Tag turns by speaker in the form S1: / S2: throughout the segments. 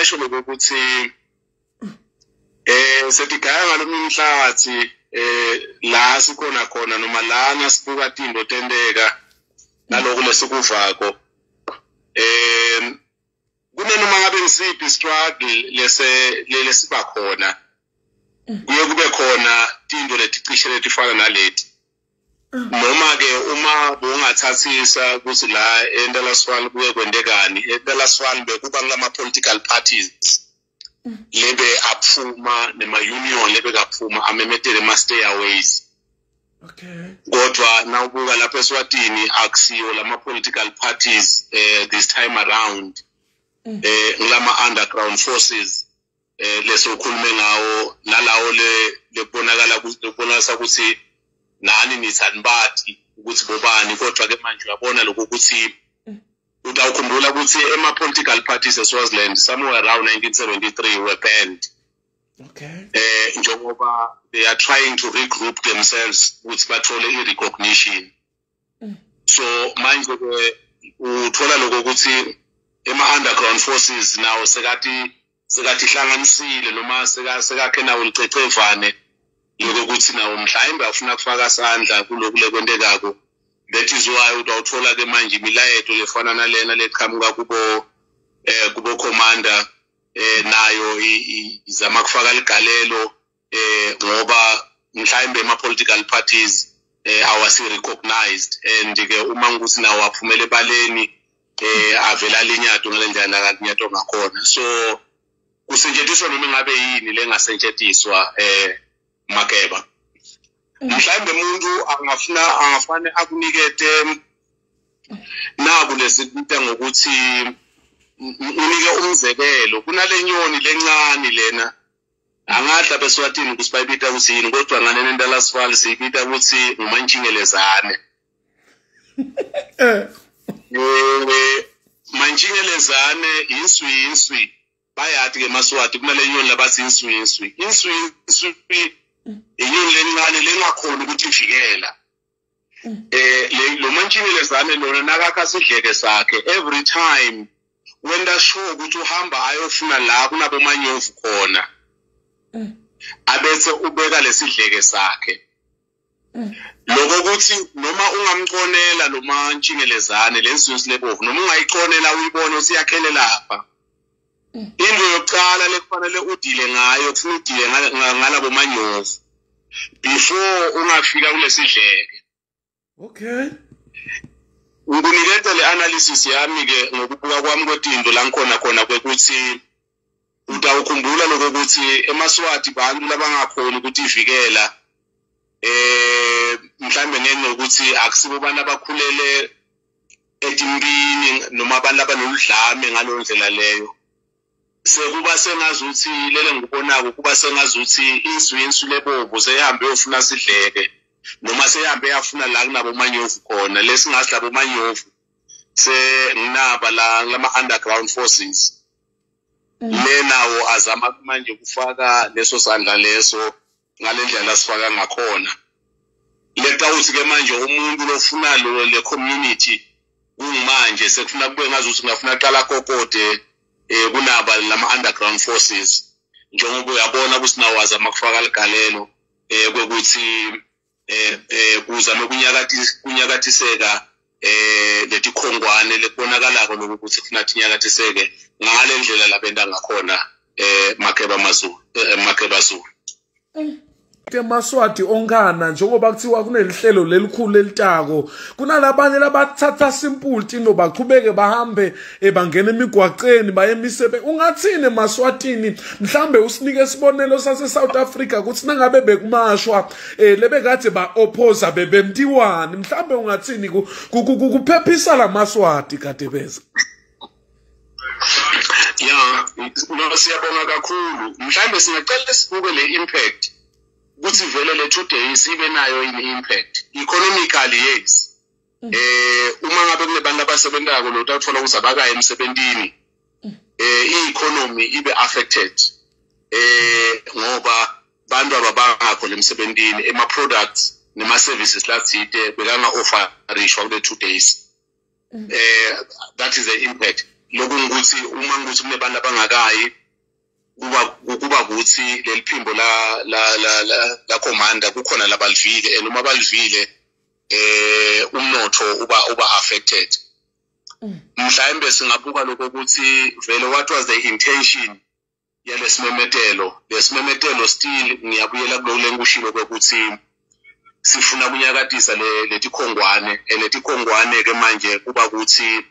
S1: Ngingasho lokuthi setigaya ngalomhlathi la sikhona khona noma lana sibuka tinto tenteka naloku lesikuvako. Kunenoma ngabe ngisiphi struggle lese lesiba khona, kuye kube khona tinto leticishe letifana naleti. Noma ke uma bongathathisa ukuthi la eNtalasifali kuye kwentekani, eNtalasifali bekuba kulama political parties lebe aphuma nema union lebe kaphuma amemetele ama stay aways. Kodwa nawubuka lapha eSwatini akusiyo lama political parties this time around, ngilama underground forces lesokhulume ngawo nalawo le lebonakala kubonakala ukuthi nani nithanibati ukuthi bobani. Kodwa ke manje uyabona lokho ukuthi utawukhumbula ukuthi ema political parties eSwaziland somewhere around 1973 were banned. Njengoba they are trying to regroup themselves ukuthi bathole i-recognition. So manje ke uthola lokho ukuthi ema underground forces nawo sekathi hlanganisile noma sekakhe nawo licecevane lokuthi nawo mhlawumbe afuna kufaka sandla kuloku lekwentekako. That is why utawuthola ke manje imilayeto lefana nalena leqhamuka kubo commander, nayo izama kufaka ligalelo, ngoba mhlawumbe ema political parties awasi recognized, and ke uma ngikuthi nawo aphumele ebaleni avela linyato ngalendlela kalinyato ngakhona. So kusetshenziswa noma ngabe yini lengasetshenziswa Makeba. Mhlawumbe umuntu angafuna angafane akunikete naku lesikuta ngokuthi unike umzekelo kunale nyoni lencane lena angadla beSwatini ukuthi bayibita ukuthi yini, kodwa nganene eNtalasifali siyibita ukuthi ngumantshingelezane. Mantshingelezane inswi bayathi ke maSwati kunale nyoni labathi inswi inyoni lencane lengakhona ukuthi ivikela. Lo mantshingelezane lona nakakha sidleke sakhe every time wenda sure ukuthi uhamba ayofuna la kunabo manyovu khona, abese ubeka lesidleke sakhe. Lokho ukuthi noma ungamconela lo mantshingelezane lenswinsi lebovu, noma ungayiconela uyibone usiyakhele lapha, into yokuqala lekufanele udile ngayo kufuna udile ngalabo manyovu before ungafika kulesidleke. Ngikunikeza le analysis yami ke ngokubuka kwami kwetinto la ngikhona khona kwekuthi utawukhumbula lokho ukuthi emaSwati bantu labangakhoni ukuthi ivikela, mhlambe ngenxa yokuthi akusibo abantu abakhulele etimpini noma abantu abanoludlame ngaleyo ndlela leyo. Sekuba sengazuthi lele ngikubonako kuba sengazuthi inswinsu lebovu seyihambe yofuna sidleke noma seyihambe yafuna la kunabo manyovu khona, lesingathi labo manyovu senginaba la lama underground forces lenawo azama manje kufaka leso sandla leso ngalendlela sifaka ngakhona. Letawuthi ke manje umuntu lofuna lo le community kungimanje sekufuna kube ngazuthi ngafuna qala kokode kunaba lama underground forces, njengoba uyabona ukuthi nawo azama kufaka ligalelo kwekuthi kuzame kunyakatiseka letikhongwane lekubonakalako lokuthi kufuna tinyakatiseke ngale ndlela labenta ngakhona Makeba Mazulu, Makeba Zulu.
S2: EmaSwati onkana njengoba kuthiwa kunelihlelo lelikhulu lelitako, kunalabanye labathatha simple tino baqhubeke bahambe bangena emigwaqeni baye emisebe. Ungathini emaSwatini? Mhlambe usinike isibonelo sase South Africa ukuthi nangabe bekumashwa lebekade ba oppose bebemtiwani, mhlambe ungathini kuphephisa lamaSwati kade beza?
S1: Ya, no, siyabonga kakhulu. Mhlambe singacela sibuke le impact ukuthi vele le 2 days ibe nayo ini impact economically. Yes, uma ngabe kunebantu abasebentako lo utathola ukuthi abakayi emsebentini, i-economy ibe affected ngoba bantu ababangakho lemsebentini, ema products nema services latsite bekanga offerishwa kule 2 days. That is the impact. Lokungukuthi uma ngukuthi kunebantu abangakayi kuba ukuthi leli phimbo la commander kukhona labalivile, and uma balivile umnotho uba affected. Mhlawumbe singabuka lokho ukuthi vele what was the intention yalesimemetelo. Lesimemetelo still ngiyabuyela kuloko lengikushilo ukuthi sifuna kunyakatisa letikhongwane, letikhongwane ke manje kuba ukuthi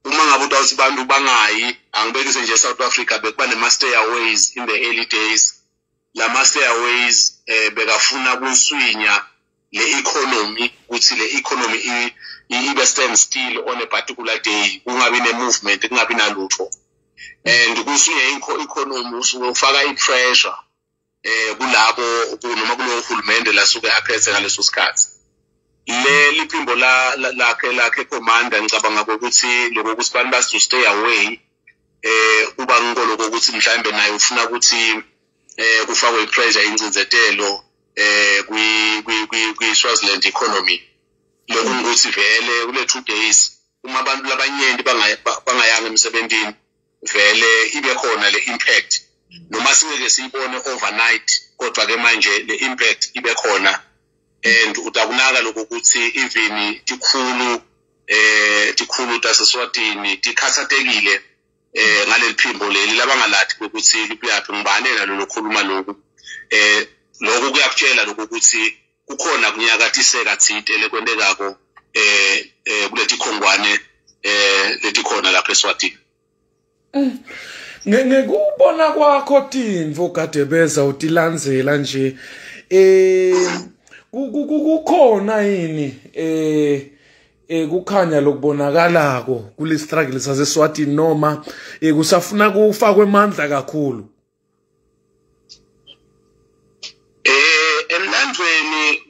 S1: uma ngabe utawuthi bantu bangayi, angibekise nje South Africa bekuba nema stayaways in the early days. Lama stayaways bekafuna kuswinya le economy, ukuthi le economy ibe stand still on a particular day, kungabi ne movement, kungabi nalutho. And kusuye economy usuke ufaka i-pressure kulabo noma kulowo hulumende lasuke aphethe ngaleso sikhathi. Le liphimbo lakhe commander, ngicabanga ukuthi lokho ukuthi abantu bas to stay away kuba ngikho ukuthi mhlawumbe naye ufuna ukuthi kufakwe i-pressure, incindzetelo kwi Swaziland economy. Lokhu ukuthi vele kule 2 days uma abantu labanyenti bangayanga emsebentini, vele ibe khona le impact, noma singeke siyibone overnight, kodwa ke manje le impact ibe khona. And utakunaka lokho ukuthi even tikhulu taseSwatini tikhathatekile ngaleli phimbo leli labangalathi ukuthi lipuyaphi, ngibani nalo lokhuluma lokhu. Lokhu kuyakutshela lokho ukuthi kukhona kunyakatiseka thite lekwentekako kuletikhongwane letikhona lapha eSwatini.
S2: Ngekubona kwakho Tintfo Gadebeza utilandzela nje, kukhona yini kukhanya lokubonakalako kule struggle saseSwatini, noma kusafuna kufakwe emandla kakhulu?
S1: Emlandweni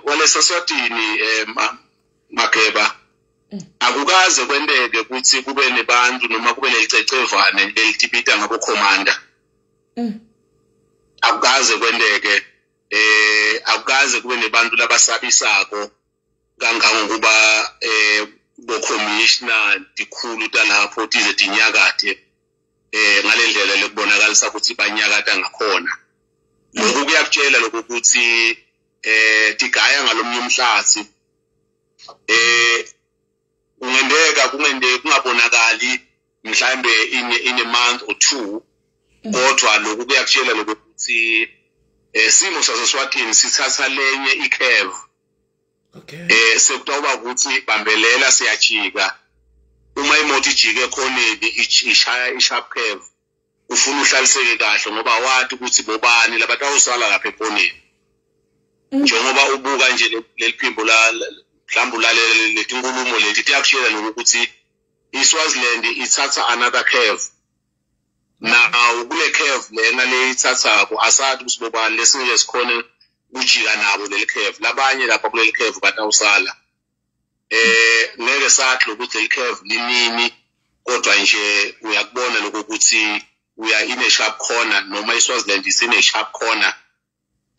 S1: waleseswatini Mageba, akukaze kwenteke ukuthi kube nebantu noma kube nelicecevane lelitibita ngabo commander. Akukaze kwenteke, akukaze kube nebantu labasabisako kangangokuba bo commissioner tikhulu talapho tize tinyakathe ngalendlela lekubonakalisa ukuthi banyakata ngakhona. Lokhu kuyakutshela lokho ukuthi tigaya ngalomnye umhlathi. Kungenteka kungabonakali mhlambe in a month or two, kodwa lokhu kuyakutshela lokho ukuthi simo saseSwatini sithatha lenye i-curve.
S2: Okay.
S1: Sekutawuba ukuthi bambelela siyajika, uma imoto ijike ekhoneni ishaya i-sharp curve, ufuna uhlaliseke kahle ngoba wathi ukuthi bobani labatawusala lapha ekhoneni. Njengoba ubuka nje leli phimbo la mhlawumbe ulalele letinkulumo leti, tiyakutshela lokuthi iSwaziland ithatha another curve. Now kule curve lena leyithathako asathi ukuthi bobani lesingeke sikhone kujika nabo leli curve, labanye lapha kuleli curve batawusala. Ngeke sathi ukuthi leli curve linini, kodwa nje uyakubona lokho ukuthi uya in a sharp corner, noma iSwaziland is in a sharp corner.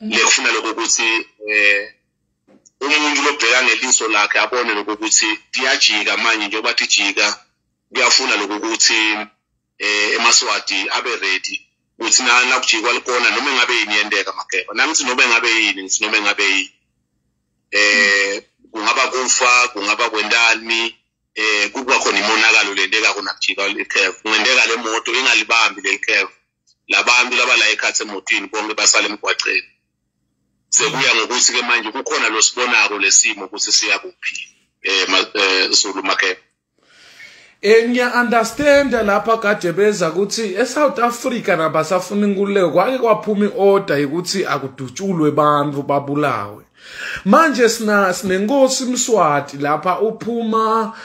S1: Lekufuna lokho ukuthi umuntu lobheka ngeliso lakhe abone lokho ukuthi tiyajika manje, njengoba tijika kuyafuna lokho ukuthi emaSwati abe ready ukuthi nakujikwa likona noma engabe yini yenteka Mageba. Nangithi noma engabe yini, ngithi noma engabe yini, kungaba kufa, kungaba kwentani, kuba khona imonakalo lenteka kona kujika i-curve. Kungenteka le moto ingalibambi leli curve, labantu laba la ekhathe emotini bonke basale emgwaqeni. Sekuya ngokuthi ke manje kukhona losibonako lesimo ukuthi siya kuphi Zulu Mageba.
S2: Ngiya understand lapha Gadebeza ukuthi eSouth Africa nabasafuna inkululeko kwake kwaphuma iorder ukuthi akudutshulwe abantu babulawe. Manje sinenkosi Mswati lapha uphuma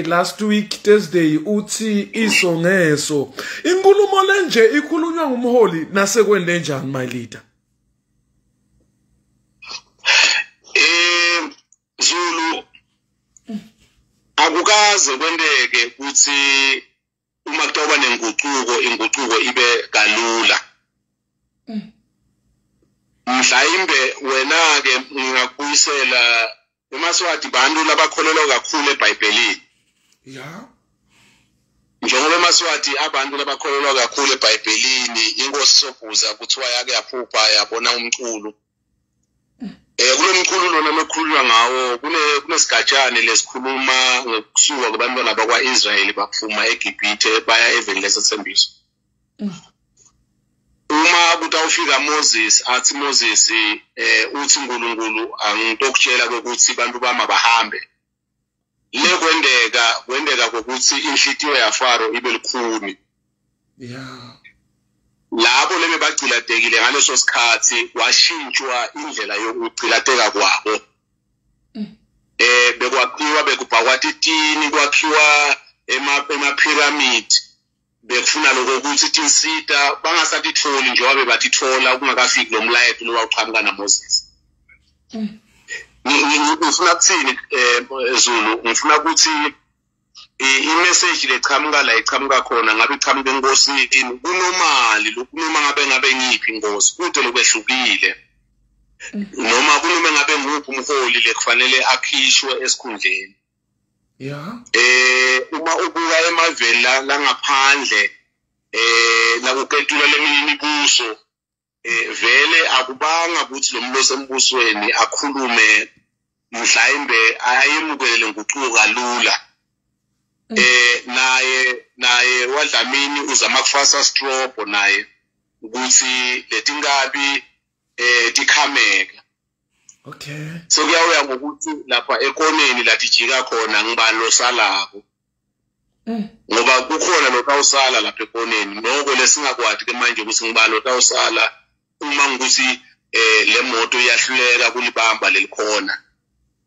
S2: last week Thursday uthi iso ngeso. Inkulumo lenje ikhulunywa ngumholi nasekwende njani my leader?
S1: Zulu, akukaze kwenteke ukuthi uma kutawuba nenguquko, inguquko ibe kalula. Mhlawumbe wena ke ngingakubuyisela emaSwati, bantu labakholelwa kakhulu eBhayibhelini.
S2: Ya.
S1: Njengoba emaSwati abantu labakholelwa kakhulu eBhayibhelini, inkosi Sobhuza kuthiwa yake yaphupha yabona umculo. Kulo mculo lona lokhulunywa ngawo kunesigatshane lesikhuluma ngokusuka kubantwana bakwa-Israyeli baphuma eGibhithe baya eveni lesethembiso. Uma kutawufika Moses athi Moses uthi uNkulunkulu angitokutshela ukuthi abantu bami abahambe. Le kwendeka kokuthi inhlitiyo yaFaro ibe lukhuni. Labo lebebagcilatekile ngaleso sikhathi kwashintshwa indlela yokugcilateka kwabo. Bekwakhiwa bekubhakwa titini, kwakhiwa ema-pyramid, bekufuna lokho ukuthi tinsita bangasatitholi njengoba bebatithola kungakafiki lo mlayeto lo wawuqhamuka naMoses. Ngifuna kuthini Zulu, ngifuna ukuthi i-message leqhamuka la iqhamuka khona ngabe iqhamuka enkosini kunomali lokunoma ngabe ngiphi inkosi kude lokwehlukile noma kunoma ngabe nguphi umholi lekufanele akhishwe esikhundleni. Uma ubuka emaveni la ngaphandle nakuketula leminye imibuso vele akubanga ukuthi lo muntu osembusweni akhulume mhlawumbe ayemukele lenguquko kalula. Naye waDlamini uzama kufasa strobo naye ukuthi letinkabi tikhameka.
S2: Okay.
S1: Sokuyawuya ngokuthi lapha ekoneni latijika khona ngibani losalako. Ngoba kukhona lokawusala lapha ekoneni noko lesingakwati ke manje ukuthi ngibani lokawusala uma ngikuthi le moto iyahluleka kulibamba lelikhona.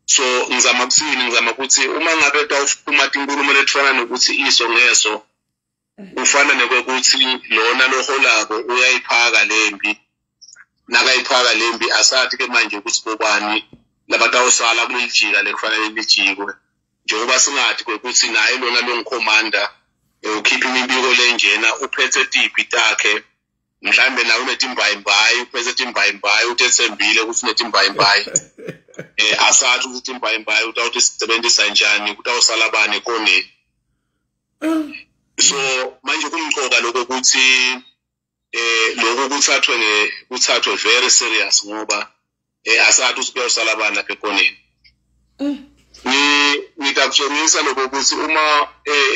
S1: So ngizama kuthini, ngizama ukuthi uma ngabe tawuphuma tinkulumo letifana nokuthi iso ngeso kufana nekwekuthi lona loholako uyayiphaka lembi, nakayiphaka lembi asathi ke manje ukuthi bobani labatawusala kulelijika lekufanele lijikwe, njengoba singathi kwekuthi naye lona longikhomanda ukhipha imibiko lenjena uphethe tiphi takhe, mhlambe nawe unetimbayimbayi, uphethe timbayimbayi utethembile ukuthi unetimbayimbayi. Asathi ukuthi timbayimbayi utawuthi sisebenzisa njani, kutawusala bani ekoneni. So manje kumqoka lokho ukuthi lokho kuthathwe very serious ngoba asathi ukuthi kuyawusala bani lapha ekoneni. Ngingakutshengisa lokho ukuthi uma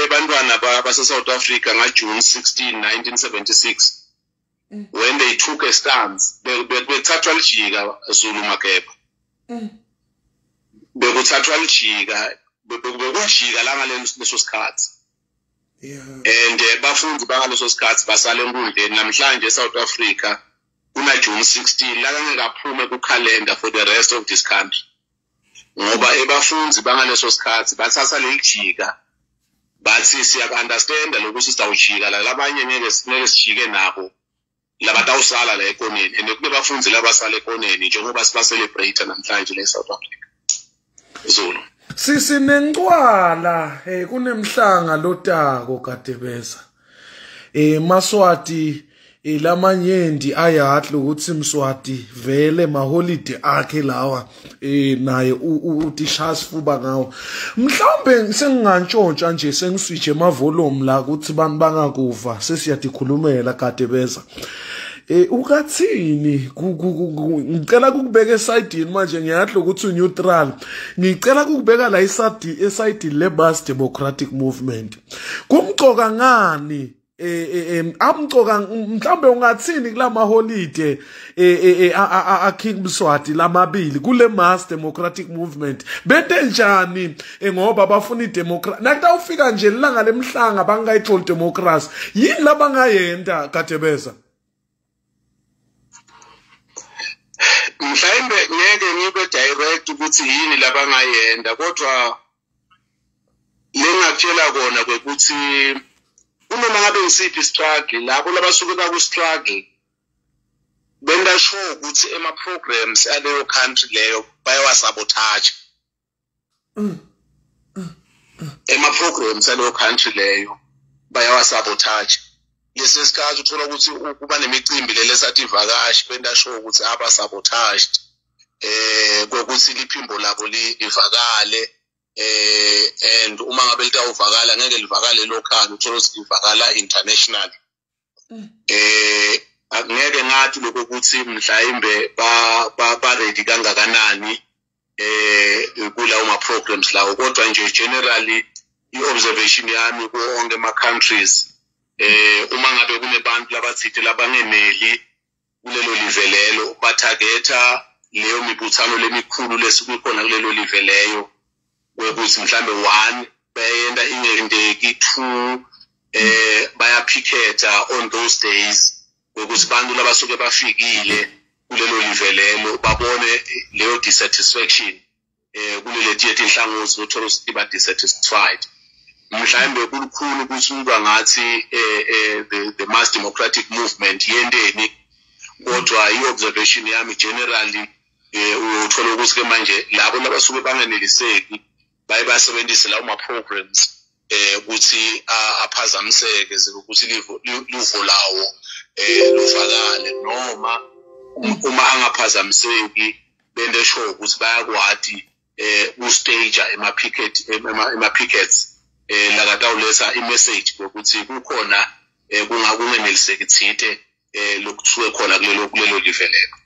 S1: ebantwana base South Africa nga June 16 1976 when they took a stance bekuthathwa lijika Zulu Mageba. Bekuthathwa lijika, bekujika la ngaleso sikhathi. And bafundi bangaleso sikhathi basale enkundleni. Namhlanje eSouth Africa kuna June 16 la kangeke aphume ku calendar for the rest of this country, ngoba ebafundi bangaleso sikhathi bathatha lelijika bathi siyaku-understanda lokuthi sizawujika la labanye ngeke sijike nabo labatawusala la ekoneni, and kunebafundi labasala ekoneni njengoba siba-celebrate namhlanje la eSouth Africa. Zulu
S2: Sisinencwala kunemhlanga lotako Gadebeza. Maswati lamanyenti ayadla ukuthi Mswati vele maholiday akhe lawa naye utishaya sifuba ngawo. Mhlawumbe sengingantshontsha nje sengiswitch emavolume la ukuthi bantu bangakuva sesiyadikhulumela Gadebeza. Ukathini ngicela ukubeka esayidini manje, ngiyadla ukuthi uneutral, ngicela ukubeka la esayidini le Mass Democratic Movement. Kumcoka ngani amcoka mhlambe ungathini kulama holiday a King Mswati lamabili kule Mass Democratic Movement bente njani ngoba bafuna idemocracy nakutawufika nje ilanga lemhlanga bangayitholi democracy yini labangayenta Gadebeza?
S1: Mhlawumbe ngeke ngibe direct ukuthi yini labangayenda, kodwa lengakutshela kona ukuthi kunoma ngabe ngisiphi struggle labo labasuke baku struggle benda sure ukuthi ema programs aleyo country leyo bayawasabotage. Ema programs aleyo country leyo bayawasabotage. Lesi sikhathi uthola ukuthi kuba nemicimbi lelesathi ivakashi benda sure ukuthi aba sabotaged kokuthi liphimbo labo livakale And uma ngabe litawuvakala, ngeke livakale local, uthola ukuthi livakala international. Angeke ngathi lokho ukuthi mhlawumbe ba ready kangakanani kulawo ma programs lawo, kodwa nje generally i-observation yami kuwo onke ama countries, uma ngabe kunebantu labathile labangeneli kulelo live lelo, batargeta leyo mibuthano lemikhulu lesuke kulelo live leyo, kwekuthi mhlambe one, bayenda ingendeki, two, bayapicketa on those days, ukuthi bantu labasuke bafikile kulelo live lelo babone leyo dissatisfaction kulele tiye tinhlangothi, uthola ukuthi ba dissatisfied. Mhlawumbe kulukhulu ukuthi umuntu angathi the mass democratic movement yenteni, kodwa i-observation yami generally, uyothola ukuthi ke manje labo labasuke bangeneliseki baye basebenzise lawo ma-programs ukuthi aphazamiseke, ukuthi luvo lawo luvakale, noma uma angaphazamiseki, bente sure ukuthi bayakwati ku-stage ema pickets lakatawuletha i-message ukuthi kukhona kungakungeneliseki thite lokuthiwe khona kulelo live lelo.